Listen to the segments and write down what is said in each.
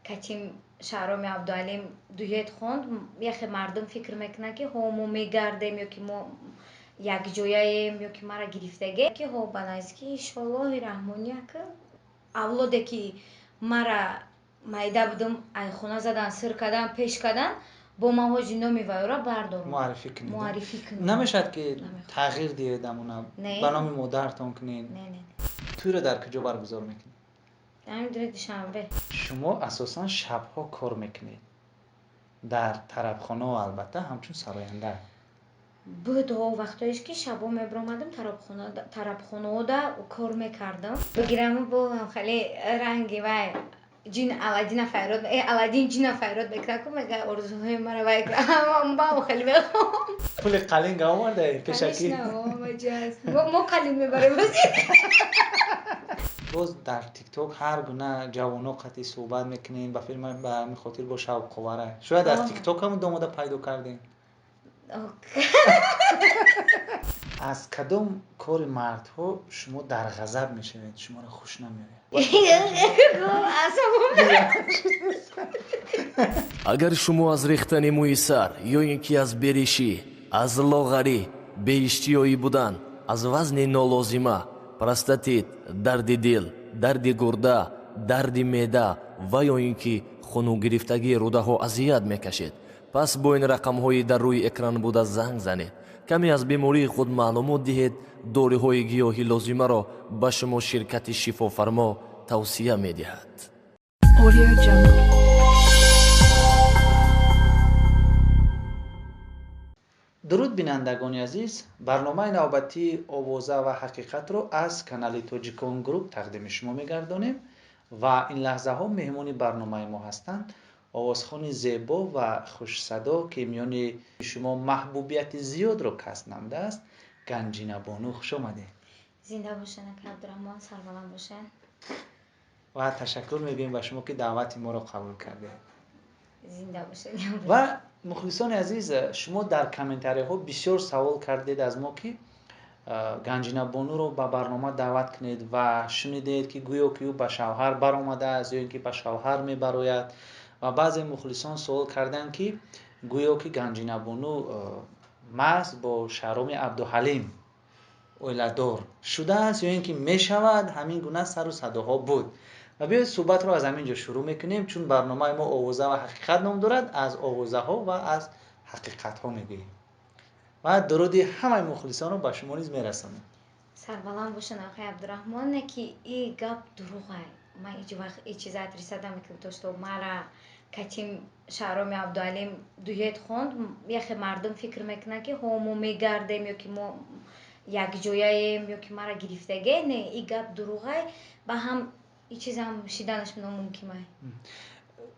катим Шаҳроми Абдуалим дуэт хонд, яхе мардум фикр мекунанд, ки ҳо мо мегардем ё ки мо якҷояем ё ки мара гирифтаге, ки ҳо ба наздикӣ, иншоаллоҳи раҳмонӣ, ака, авлоде ки мара майда будум, айхона задан, сир кардан, пеш кардан, бо ман ҳоҷи номи вайора бардорам. Муаррифӣ кунед. Муаррифӣ кунед. Намешавад ки Намехоҳам. тағйир диҳед амона? Не. Ба номи модаратон кунед? Не, не. Тӯйро дар куҷо баргузор мекунед? Ҳамин дури Душанбе. Шумо асосан шабҳо кор мекунед дар тарабхонао, албатта ҳамчун сароянда. Буд ҳо вақтҳоеш, ки шабо мебиромадам, тарабхонаода кор мекардам. Бигираму бо хеле ранги вай ҷин Аладдина файрод, Аладдин ҷина файрод мекунад ку, мега орзуҳои мара вай бао хеле мехоҳам. Пули қалинга овардаед пешакӣ? Мо қалин мебарем. Боз дар Тикток ҳар гуна ҷавоно қатъи суҳбат мекунем, ба филм ба ҳамин хотир бо шавқовара. Шояд аз Тикток ҳам домода пайдо кардем. Аз кадом кори мардҳо шумо дар ғазаб мешавед, шуморо хуш намеояд? Агар шумо аз рехтани мӯи сар ё ин ки аз беришӣ, аз лоғарӣ, беиштиёӣ будан, аз вазни нолозима, простатит, дарди дил, дарди гурда, дарди меъда ва ё ин ки хунугирифтагии рӯдаҳо азият мекашед, пас бо ин рақамҳои дар рӯи экран буда занг занед, каме аз бемории худ маълумот диҳед. Доруҳои гиёҳи лозимаро ба шумо ширкати Шифофармо тавсия медиҳад. Audio Jungle. Дуруд, бинандагони азиз! Барномаи навбатии «Овоза ва ҳақиқатро» аз канали Тоҷикон Груп тақдими шумо мегардонем ва ин лаҳзаҳо меҳмони барномаи мо ҳастанд овозхони зебо ва хушсадо, ки миёни шумо маҳбубияти зиёдро касб намудааст, Ганҷинабону. Хуш омадед! Зинда бошен, ака Абдураҳмон, сарбаланд бошен. Ва ташаккур мегӯем ба шумо, ки даъвати моро қабул кардед. Зинда бошен. Ва мухлисони азиз, шумо дар комментариҳо бисёр савол кардед аз мо, ки Ганҷинабонуро ба барнома даъват кунед ва шунидед, ки гӯё ки ӯ ба шавҳар баромадааст ё ин ки ба шавҳар мебарояд. Ва баъзе мухлисон суол карданд, ки гӯё ки Ганҷинабону маҳз бо Шаҳроми Абдуҳалим оиладор шудааст ё ин ки мешавад. Ҳамин гуна сару садоҳо буд ва биёед, суҳбатро аз ҳамин ҷо шурӯъ мекунем, чун барномаи мо «Овоза ва ҳақиқат» ном дорад. Аз овозаҳо ва аз ҳақиқатҳо мегӯем ва дуруди ҳамаи мухлисонро ба шумо низ мерасонем. Сарбаланд бошен, акай Абдураҳмон. Не, ки и гап дурӯғай. Ман ҳеҷ вақт ҳеҷ чиза отрицать намекунам, то что мара катим Шаҳроми Абдуалим дуэт хонд, яхе мардум фикр мекунанд, ки ҳо мо мегардем ё ки мо якҷояем ё ки мара гирифтаге. Не, и гап дурӯғай, ба ҳам ин чизам шиданаш номумкин.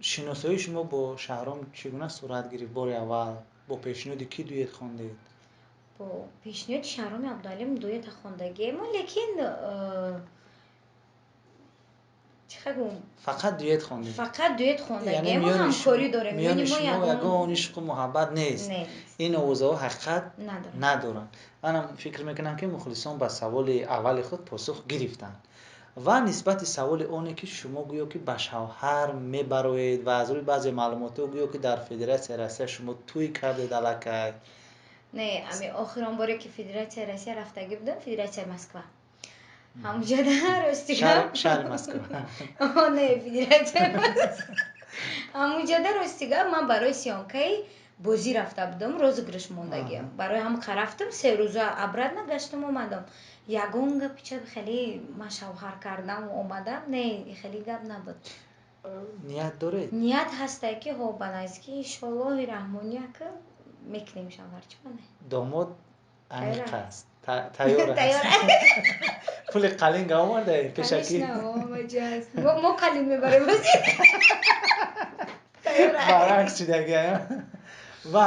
Шиносоии шумо бо Шаҳром чӣ гуна сурат гирифт? Бори аввал бо пешниҳоди кӣ дуэт хондед? Бо пешниҳоди Шаҳроми Абдуалим дуэта хондагиемо, лекин чӣ гум? Фақат дуэт хондед? Фақат дуэт хондагиемо, ҳамкорӣ дорем. Миёни шумо ягон ишқу муҳаббат нест? Ин овозаҳо ҳақиқат надоранд. Манам фикр мекунам, ки мухлисон ба саволи аввали худ посух гирифтанд. Ва нисбати саволи оне, ки шумо гӯё ки ба шавҳар мебароед ва аз рӯи баъзе маълумотҳо гӯё ки дар Федератсияи Россия шумо тӯй кардед аллакай. Не, ами охирон боре, ки Федератсияи Россия рафтагӣ будам, Федератсияи Москва, ҳамуҷода рости гап Шаҳри Москва. Не, Федератсияи, ҳамуҷода, рости гап, ман барои съёмкаи бозӣ рафта будам, розыгрыш мондагиам, барои ҳам рафтам, 3 рӯза обратно гаштам, омадам. Ягон гапи ча хеле ман шавҳар кардам, омадам, не, хеле гап набуд. Ният доред? Ният ҳасте, ки ҳо ба наздикӣ, иншоаллоҳи раҳмонӣ, ака, мекунем шавҳар, чима не. Домод аниқ аст, тайёр аст? Пули қалинга овардаед пешакӣ? Мо қалин мебарем. Баръакс шудагия. Ва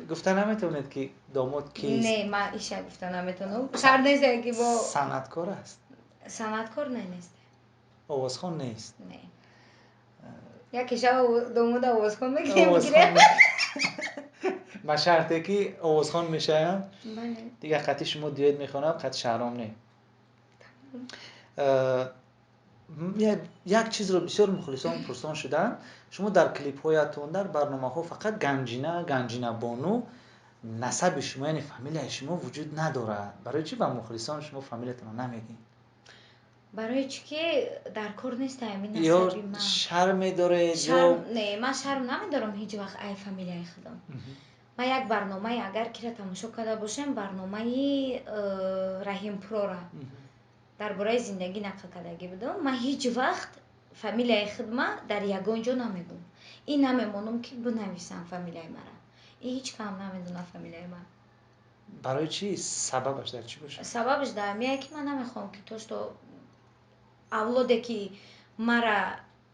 гуфта наметавонед, ки домод кист? Не, ман иша гуфта наметавонам, шарт нест ки бо Санъаткор аст? Санъаткор не, нест. Овозхон нест? Не, яке шава домода овозхон мекунем. Ба шарте ки овозхон мешавам, дигар қати шумо дуэт мехонам, қати Шаҳром не. Як чизро бисёр мухлисон пурсон шуданд: шумо дар клипҳоятон, дар барномаҳо фақат Ганҷина, Ганҷина Бону, насаби шумо, яъне фамилияи шумо вуҷуд надорад. Барои чӣ ба мухлисон шумо фамилиятонро намегӯед? Барои чӣ ки дар кор нест ҳамин ё насаби ман. Шарм медоред ё Шарм не, ман шарм намедорам ҳеҷ вақт ай фамилияи худам. Ман як барномае, агар кира тамошо карда бошем, барномаи Раҳимпрора дар бораи зиндагӣ нақл кардагӣ будам. Ман ҳеҷ вақт фамилияи худма дар ягон ҷо намегӯм. Ин намемонам, ки бинависам фамилияи мара. И ҳеҷ кам намедонам фамилияи ман. Барои чӣ? Сабабаш дар чӣ бошад? Сабабаш дар ҳамие, ки ман намехоҳам, ки то что авлоде, ки мара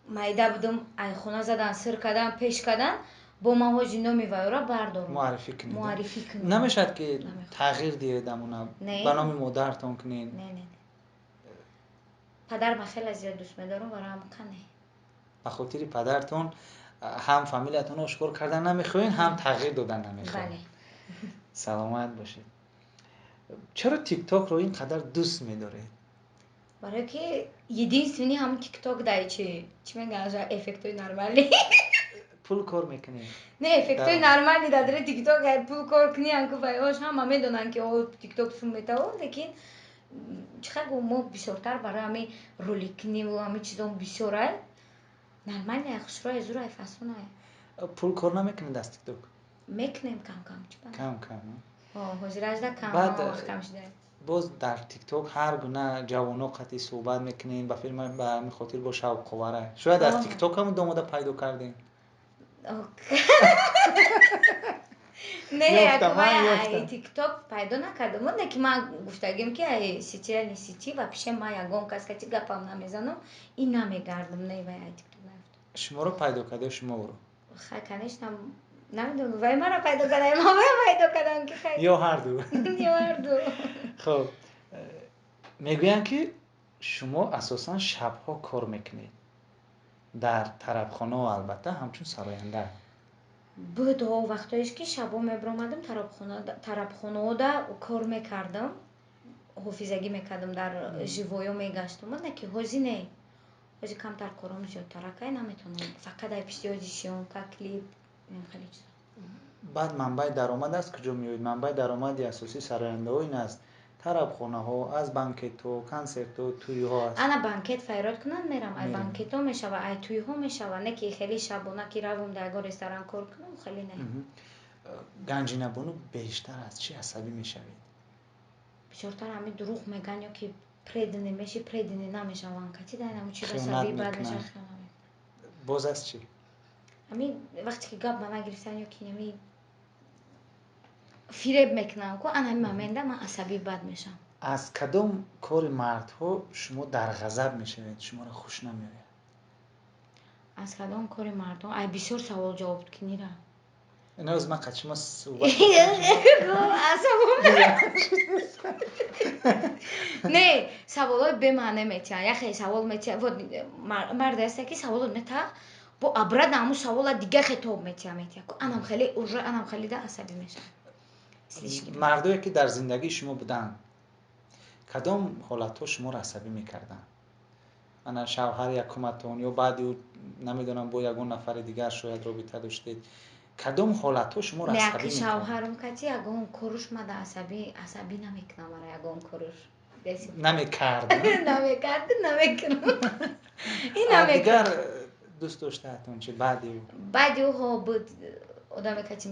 майда будум, ай хона задан, сир кардан, пеш кардан, бо ман ҳоҷи номи вайора бардорам. Муаррифӣ кунед. Муаррифӣ кунем. Намешавад, ки Намехоҳам. тағйир диҳед амона? Не. Ба номи модаратон кунед? Не, не, не, падарма хеле зиёд дӯст медорам, барои ҳамқа не. Ба хотири падартон ҳам фамилиятонро ошкор кардан намехоҳед, ҳам тағйир додан намехоҳед. Бале. Саломат бошед. Чаро Тиктокро ин қадар дӯст медоред? Барое ки единственный ҳамн Тикток дай чи мегӯянд, эффектҳои нормалӣ. Пул кор мекунед? Не, эффектҳои нормалӣ дар Тикток пул кор кунӣ, анку вайош ҳама медонанд, ки о Тикток сум метавон, лекин чӣ хел гӯ, мо бисёртар барои ҳамин роликниву ҳамин чизон бисёрай, нормальная, хушрӯй, зурай, фасонай. Пул кор намекунед аз Тикток? Мекунем кам кам, чӣ ба. Кам кам. Ҳозиражда кам. Баъд, вақт кам шуда. Боз дар Тикток ҳар гуна ҷавоно қатъи суҳбат мекунем, ба филм, ба ҳамин хотир бо шавқовара. Шояд аз Тикток ҳам домода пайдо кардем? Не. Ёфтам, Ман ёфтам. Тикток пайдо накардам, не, ки ман гуфтагим, ки ай социальный сети вообще ман ягон кас кати гапам намезанам и намегардам. Не, вай ай Тикток наёфтам. Шуморо пайдо карда ё шумо ӯро? Хай, конечно, намедонам, вай мара пайдо карда, ман вай пайдо кардам, ки хай. Ё ҳарду? Ё ҳарду. Хуб, мегӯянд, ки шумо асосан шабҳо кор мекунед дар тарабхонао, албатта ҳамчун сароянда. Буд вақтҳоеш, ки шабо мебиромадам, тарабхонаода кор мекардам, ҳофизагӣ мекардам, дар живоё мегаштам, не ки ҳози не, ҳози камтар кором зиёдтаракай, наметавонам, фақат ай пишти ҳози съёмка, клип, хеле чизо. Баъд манбаи даромад аз куҷо меояд? Манбаи даромади асосии сарояндаҳо ин аст: тарабхонаҳо, аз банкетҳо, консертҳо, тӯйҳо аст. Ана банкет файрод кунанд, мерам, ай Мерем. банкетҳо мешава, ай тӯйҳо мешава, не ки хеле шабона ки равам дар ягон ресторан кор кунам, хеле не. Ганҷинабону, бештар аз чӣ асабӣ мешавед? Бисёртар ҳамин дурӯғ мегӯянд ё ки преданный меши, преданный намешаванд, кати дар ҳамун чиз Хиёнат асабӣ бад мекунанд. мешавад, хиёнат мекунанд. Боз аз чӣ? Ҳамин вақте ки гап ба нагирифтан ё ки ҳамин фиреб мекунам ку, ана ҳамин момента ман асабӣ бад мешавам. Аз кадом кори мардҳо шумо дар ғазаб мешавед, шуморо хуш намеояд? Аз кадом кори мардон? Ай бисёр савол ҷавоб кинира. Ина ман қад шумо суҳбат. Асабом не, саволҳои бемаъне метиҳанд. Яхе савол метиҳанд, вот марде ҳаста, ки саволо мета, бо обратно ҳамун савола дига хитоб метиҳа ку, анам хеле уже, анам хеле да асабӣ мешавам. Слишком. Мардое, ки дар зиндагии шумо буданд, кадом ҳолатҳо шуморо асабӣ мекарданд? Ана шавҳари якуматон ё баъди ӯ, намедонам, бо ягон нафари дигар шояд робита доштед, кадом ҳолатҳо шуморо Не, асабӣ аки мекарданд? Шавҳарам кати ягон коруш мада асабӣ намекунам, мара ягон коруш. Намекард? Намекард, намекунам. Ин намекунам. Дигар дӯст доштаатон чи баъди ӯ? Баъди ӯ ҳо буд одаме, кати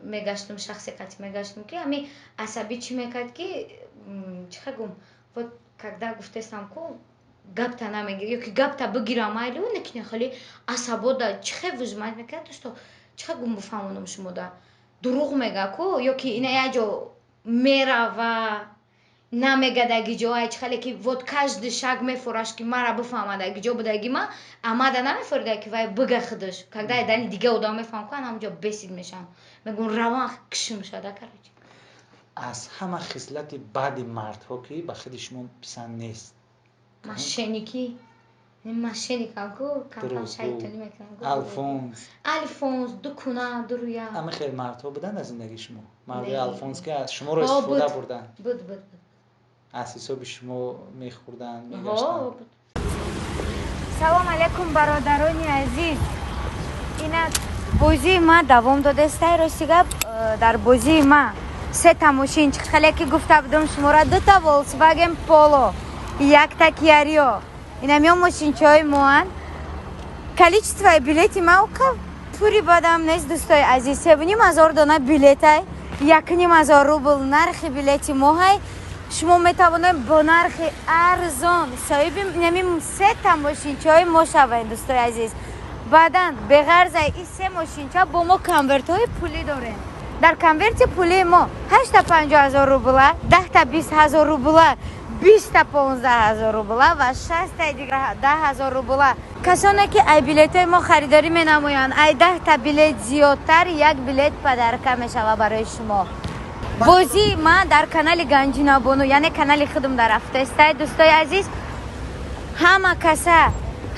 мегаштум, шахсе кати мегаштум, ки ҳами асабӣ чӣ мекард, ки чӣ хел гум, вот когда гуфтестам ку, гапта намегир ё ки гапта бигирам, майли, ӯ некине хеле асабода чӣ хел выжимать мекард, то что чӣ хел гум, бифаҳмонам шумода, дурӯғ мега ку ё ки ина як ҷо мерава, намегадаги ҷо, ай чӣ хеле ки вот каждый шаг мефораш, ки мара бифаҳмадаги ҷо будаги ма амада намефорида, ки вай бига худаш, когда дани дига одам мефаҳмам ку, ана ҳамҷо бесид мешавам, мегӯм раван кишм шада, короче. Аз ҳама хислати бади мардҳо, ки ба худи шумо писанд нест? Мошенникӣ, мошенникам ку, камкам шайтонӣ мекунам. Алфонс. Алфонс, дукуна, дуруя. Ҳама хел мардҳо буданд дар зиндагии шумо, мардои алфонс, ки аз шуморо истифода бурданд? Буд, буд, буд. Аз ҳисоби шумо мехӯрданд, мегаштанд? Буд. Ассалому алайкум, бародарони азиз. Ина бозии ма давом додастай. Рости гап, дар бозии ма сета мошин, хеле ки гуфта будам шумора, дута Volkswagen Polo, якта Kia Rio. Инамиё мошинчаҳои моанд. Количествои билети ма уқа пури бадам нест, дӯстои азиз. 3500 дона билетай, 1500 рубл нархи билети моҳай. Шумо метавонед бо нархи арзон соҳиби нами сета мошинчаҳои мо шавед, дӯстои азиз. Баъдан беғарзаи ин се мошинча бо мо конвертҳои пулӣ дорем. Дар конверти пулии мо ҳашта 50 000 рубла, 10-та 20 000 рубла, 20-та 15 000 рубла ва шастаи дигар 10 000 рубла. Касоне ки ай билетҳои мо харидорӣ менамоянд, ай 10-та билет зиёдтар, як билет подарка мешавад барои шумо. Бозии ма дар канали Ганҷинабону, яъне канали худам дар рафтаистай, дӯстои азиз. Ҳама каса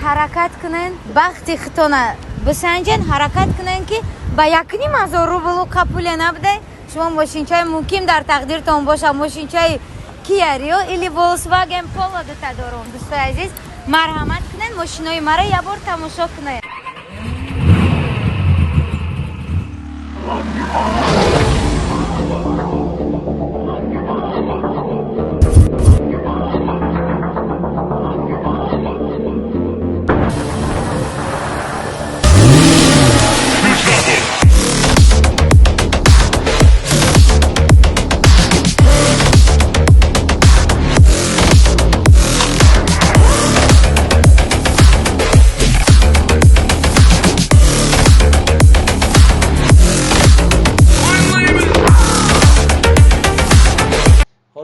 ҳаракат кунен, бахти худтона бисанҷен, ҳаракат кунен, ки ба 1500 рублу қапуле набуде, шумо мошинчаи мумкин дар тақдиртон боша, мошинчаи Kia Rio или Volkswagen Polo дута дорум. Дӯстои азиз, марҳамат кунен, мошинои маро якбор тамошо кунед.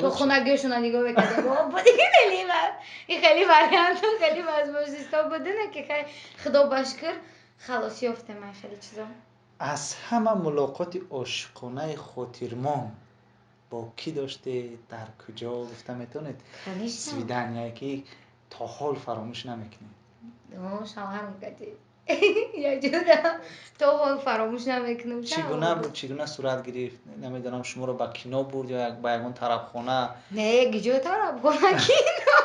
То хонагиёшона нигоҳ мекардем. И хеле варианту, хеле возможностьҳо будина, ки хай, худо ба шукр, халос ёфтем ай хеле чизо. Аз ҳама мулоқоти ошиқонаи хотирмон бо кӣ доштед, дар куҷо, гуфта метавонед? Конечно. Свидание ки то ҳол фаромӯш намекунед. Шавҳарам кати якҷода то ҳол фаромӯш намекунам. Чӣ гуна буд, чӣ гуна сурат гирифт? Намедонам, шуморо ба кино бурд ё ба ягон тарабхона? Не, гиҷо тарабхона, кино.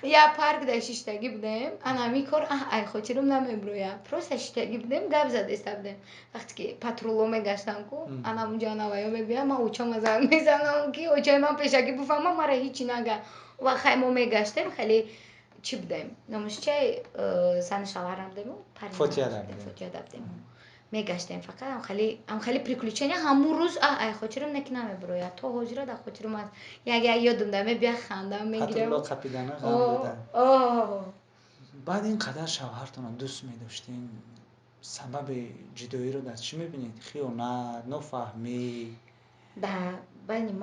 Я парк да шиштагӣ будем. Ана ҳамин кор ай хотирам намеброяд. Просто шиштагӣ будем, гап задеста будем. Вақте ки патруло мегаштам ку, ана унҷа наваё мебиям, ман очама занг мезанам, ки очаи ман пешакӣ буфаҳма, мара ҳичи нага. Ва хай, мо мегаштем, хеле чӣ будем, номушчаи зану шавҳар набудему. Фотиҳа будем. Фотиҳа будем, мегаштем фақат. Амхели приключения ҳамун рӯз ай хотирам не ки намеброяд, то ҳозира дар хотирам аст. Як як ёдам да мебия, хандам мегирам. Патруло қапидана, ғам додан. Баъд ин қадар шавҳартонро дӯст медоштем, сабаби ҷудоиро дар чӣ мебинед? Хиёнат, нофаҳмӣ? Дар байни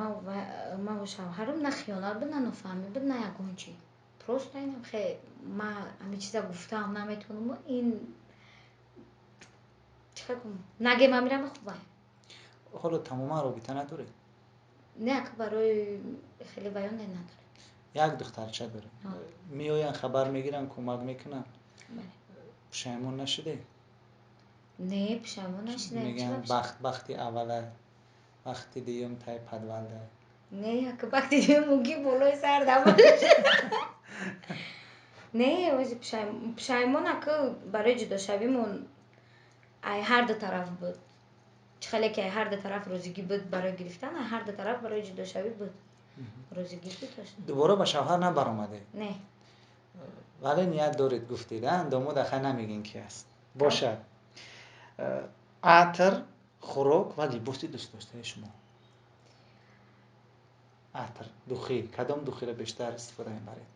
маву шавҳарам на хиёнат буд, на нофаҳмӣ буд, на ягон чӣ. Просто инам хе ма ҳамин чиза гуфтаам наметавонам, ин чӣ кунам, нагем амирам хуба. Ҳоло тамоман робита надоред? Не, ака, барои хеле баён не, надорем. Як духтарча доред? Меоянд, хабар мегиранд, кӯмак мекунанд? Пушаймон нашудед? Не, пушаймон нашудем. Мегӯянд, бахт бахти аввала, бахти дуюм тай подвалда. Не, ака, бахти дуюм мумкин болои сар набошад. Не, ози пушаймон, ака, барои ҷудошавимон ай ҳар ду тараф буд. Чӣ хеле ки ай ҳар ду тараф розигӣ буд барои гирифтан, ай ҳар ду тараф барои ҷудошавӣ буд, розигӣ буд. Дубора ба шавҳар набаромадед? Не. Вале ният доред, гуфтед, домод ахай намегӯен ки аст бошад. Атр, хӯрок ва либоси дӯстдоштаи шумо? Атр, духӣ, кадом духиро бештар истифода мебаред,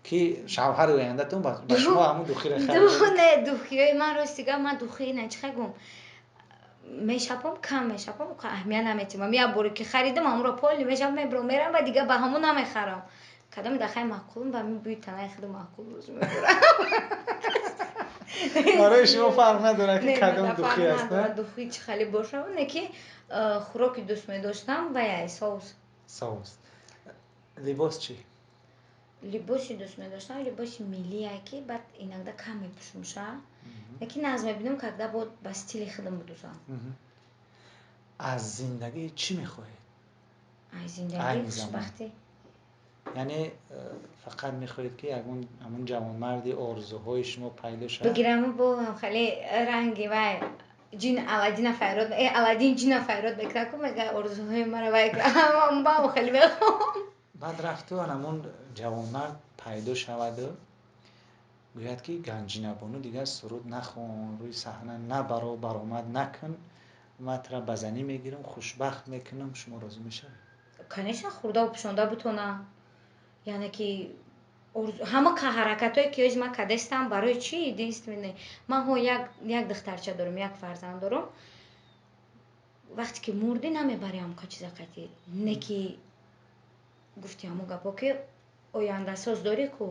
ки шавҳари ояндатон ба шумо ҳамун духиро харид? Не, духиҳои ман, рости гап, ман духи на, чӣ гум, мешапам, кам мешапам, аҳамият наметиҳам. Як боре ки харидам, ҳамонро поли мешапам, мебурам, мерам ва дига ба ҳамон намехарам. Кадоми дахай маъқулам, ба ҳамин бӯи танаи худам маъқул боз мебурам. Барои шумо фарқ надорад ки кадом духӣ аст? Духи чӣ хеле бошад, не ки хӯроки дӯст медоштам ва яй соус. Соус. Либос чӣ? Либоси дӯст медоштам либоси миллие, ки баъд иногда кам мепӯшумша, лекин наз мебинам, когда бод ба стили худам будузам. Аз зиндагӣ чӣ мехоҳед? Аз зиндагӣ хушбахтӣ. Яъне фақат мехоҳед, ки ягон ҳамун ҷавонмарди орзуҳои шумо пайдо шавад. Бигираму бо хеле ранги вай ҷин Аладдина файрод, Аладдин ҷина файрод мекунад ку, мега орзуҳои мара вай ба хеле мехоҳам. Баъд рафту ҳамун ҷавонмард пайдо шаваду гӯяд, ки Ганҷинабону, дигар суруд нахон, рӯи саҳна набаро, баромад накун, ман тура ба занӣ мегирам, хушбахт мекунам, шумо розӣ мешавед? Конечно, хӯрдаву пӯшонда бутона, яъне ки ҳама ҳаракатҳое ки ҳози ман кардастам, барои чӣ? Единственное, ман ҳо як духтарча дорам, як фарзанд дорам. Вақте ки мурдӣ, намебарӣ ҳамка чиза қатӣ, не ки гуфти ҳамо гапҳо, ки ояндасоз дорӣ ку,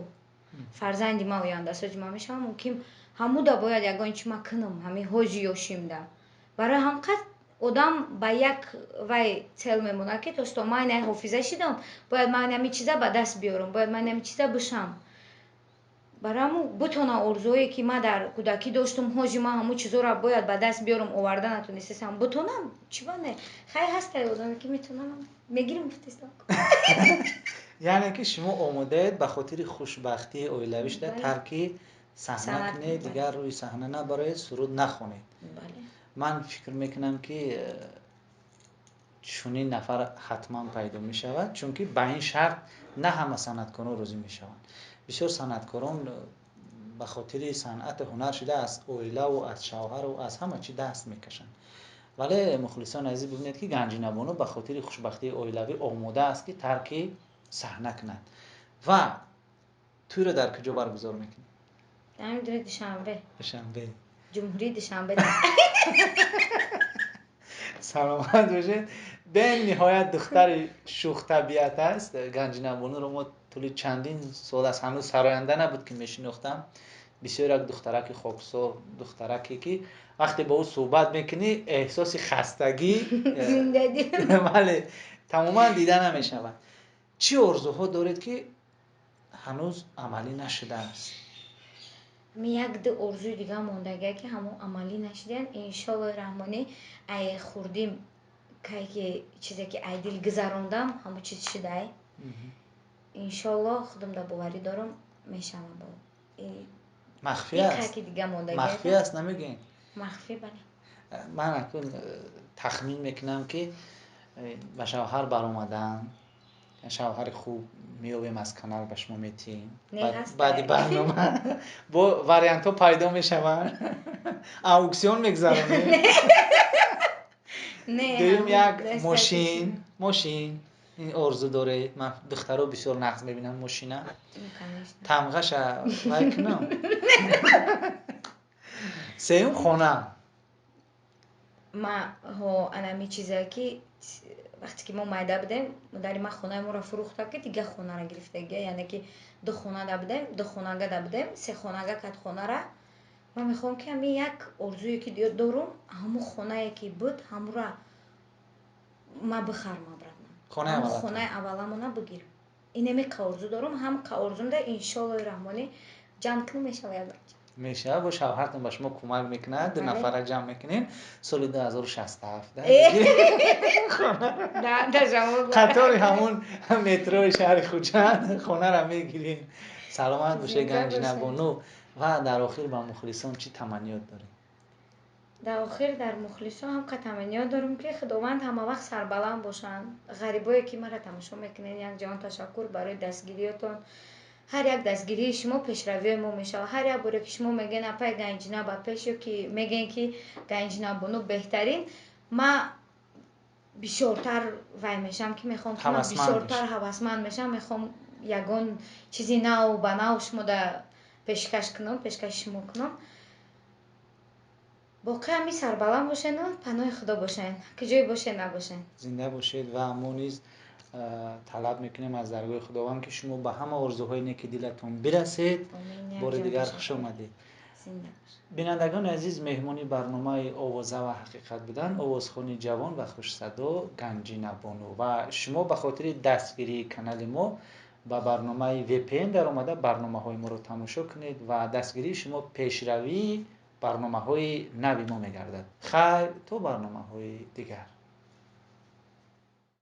фарзанди ман ояндасози ман мешавад. Мумкин ҳамуда бояд ягон чи ман кунам, ҳамин ҳози ёшимда. Барои ҳамқад одам ба як вай цель мемонад, ки то что ман ина ҳофиза шидам, бояд ман ҳамин чиза ба даст биёрам, бояд ман ҳамин чиза бишам. Барои ҳамун бутона орзуое, ки ман дар кӯдакӣ доштум, ҳози ман ҳамун чизоро бояд ба даст биёрам, оварда натонистесам, бутонам, чӣ ба не? Хай, ҳастай одаме, ки метонам, мегирам, гуфтестам. Яъне ки шумо омодаед ба хотири хушбахтии оилавӣ шуда тарки саҳна кунед, дигар рӯи саҳна набароед, суруд нахонед. Ман фикр мекунам, ки чунин нафар ҳатман пайдо мешавад, чунки ба ин шарт на ҳама санъаткорон розӣ мешаванд. Бисёр санъаткорон ба хотири санъату ҳунар шуда аз оилаву аз шавҳару аз ҳама чӣ даст мекашанд. Вале, мухлисони азиз, бибинед, ки Ганҷинабону ба хотири хушбахтии оилавӣ омода аст, ки тарки саҳна кунад. Ва тӯйро дар куҷо баргузор мекунед? Душанбе. Душанбе. Ҷумҳурии Душанбе. Саломат бошед. Бениҳоят духтари шӯхтабиат аст Ганҷинабонуро. Мо тӯли чандин сол аст, ҳанӯз сароянда набуд, ки мешинохтам. Бисёр як духтараки хоксор, духтараке, ки вақте бо ӯ суҳбат мекунӣ, эҳсоси хастагӣ бале, тамоман дида намешавад. Чӣ орзуҳо доред, ки ҳанӯз амалӣ нашудааст? Як ду орзуи дига мондагия, ки ҳамон амалӣ нашудаянд. Иншоаллои раҳмонӣ, ай хурдим кай ки чизе ки ай дил гузарондам, ҳамон чиз шудай. Иншоалло, худам да боварӣ дорам, мешавам. Махфӣ аст, махфӣ аст, намегӯем. Махфӣ, бале. Ман акун тахмин мекунам, ки ба шавҳар баромадан, шавҳари хуб меёбем, аз канал ба шумо метиҳем. Баъди барнома бо вариантҳо пайдо мешаванд, ауксион мегузаронем. Дуюм, як мошин, ин орзу доред. Ман духтаро бисёр нағз мебинам мошина, тамғаша вай кунам. Сеюм, хона. Ма ҳо анами чизе, ки вақте ки мо майда будем, модари ман хонаи моро фурӯхта, ки дига хонаро гирифтагия. Яъне ки ду хонада будем, ду хонагада будем, се хонага кад. Хонара ман мехоҳам, ки ҳамин як орзуе, ки дорум, ҳамун хонае, ки буд, ҳамура ма бихарам обратно, хонаи авваламона бигирам. Инаме қа орзу дорум, ҳам қа орзумда, иншоаллои раҳмонӣ, ҷамъ кунам, мешава як. Мешавад, бо шавҳартон ба шумо кӯмак мекунад, ду нафара ҷамъ мекунем, соли 2067 қатори ҳамун метрои шаҳри Хуҷанд хонаро мегирем. Саломат бошед, Ганҷинабону. Ва дар охир ба мухлисон чӣ таманниёт доред? Дар охир дар мухлисон ҳам қа таманниёт дорам, ки Худованд ҳамавақт сарбаланд бошанд. Ғарибое, ки маро тамошо мекунед, як ҷаҳон ташаккур барои дастгириётон. Ҳар як дастгирии шумо пешравиҳои мо мешавад. Ҳар як боре, ки шумо мегӯен, апай Ганҷина ба пеш, ё ки мегӯен, ки Ганҷинабону беҳтарин, ма бисёртар вай мешавам, ки мехоҳам, бисёртар ҳавасманд мешавам, мехоҳам ягон чизи нав ба нав шумода пешкаш кунам, пешкаши шумо кунам. Боқӣ ҳами сарбаланд бошену паноҳи Худо бошен, куҷое бошен, набошен. Зинда бошед. Ва мо низ талаб мекунем аз даргоҳи Худованд, ки шумо ба ҳама орзуҳои неки дилатон бирасед. Бори дигар хуш омадед. Бинандагони азиз, меҳмони барномаи Овоза ва ҳақиқат буданд овозхони ҷавон ва хушсадо Ганҷинабону. Ва шумо ба хотири дастгирии канали мо ба барномаи VPN даромада, барномаҳои моро тамошо кунед ва дастгирии шумо пешравии барномаҳои нави мо мегардад. Хайр, то барномаҳои дигар.